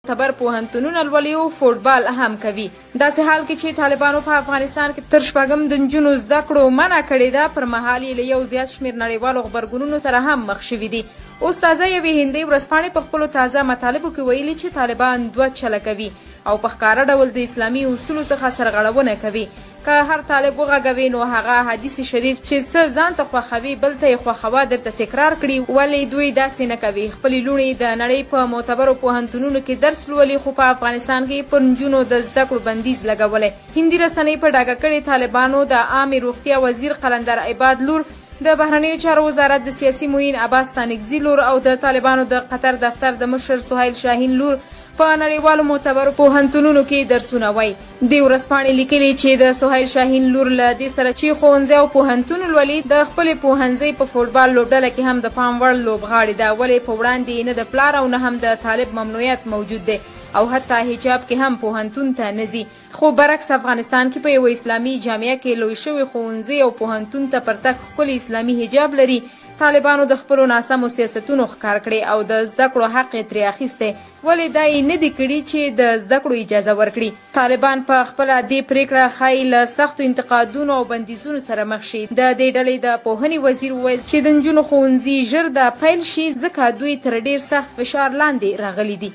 معتبر پوهنتونونه لولي او فوټبال هم کوي. داسې حال کې چې طالبانو په افغانستان کې تر شپږم د نجونو زده کړو منع کړې ده، پر مهال یې له یو زیات شمېر نړیوالو غبرګونونو سره هم مخ شوي دي. اوس تازه یوې هندۍ ورځپاڼې په خپلو تازه مطالبو کې ویلي چې طالبان دوه چله کوي او په ښکاره ډول د اسلامي اصولو څخه سرغړونه کوي. که هر طالب وغږوې، نو هغه حدیث شریف چې څه ځان ته خوښوي، بل ته یې خوښوه درته تکرار کړي. ولې دوی داسې نه کوي؟ خپلې لوڼې د نړۍ په معتبرو پوهنتونونو کې درس لولي، خو په افغانستان کې پر نجونو د زده کړو بندیز لګولی. هندي رسنۍ په ډاګه کړې، طالبانو د عامې روغتیا وزیر قلندر عباد لور، د بهرنیو چارو وزارت د سیاسي معین عباس ستانکزي لور او د طالبانو د قطر دفتر د مشر سهیل شاهین لور په نړیوالو معتبرو پوهنتونونو کې درسونه وایي. دې ورځپاڼې لیکلي چې د سهیل شاهین لور له دې سره چې ښوونځی او پوهنتون لولي، د خپلې پوهنځۍ په فوټبال لوبډله کې هم د پام وړ لوبغاړې ده، ولې په وړاندې یې نه د پلار او نه هم د طالب ممنوعیت موجود دی او حتی حجاب کې هم پوهنتون ته نه ځي. خو برعکس افغانستان کې په یوه اسلامي جامعه کې لوی شوی، ښوونځي او پوهنتون ته پر تګ ښکلی اسلامي حجاب لري. طالبانو د خپلو ناسمو سیاستونو ښکار کړي او د زده کړو حق یې ترې اخیستی، ولې دا یې نه دي کړي چې د زده کړو اجازه ورکړي. طالبان په خپله دې پرېکړه ښایي له سختو انتقادونو او بندیزونو سره مخ شي. د دې ډلې د پوهنې وزیر وویل چې د نجونو ښوونځي ژر د پیل شي، ځکه دوی تر ډېر سخت فشار لاندې راغلي دي.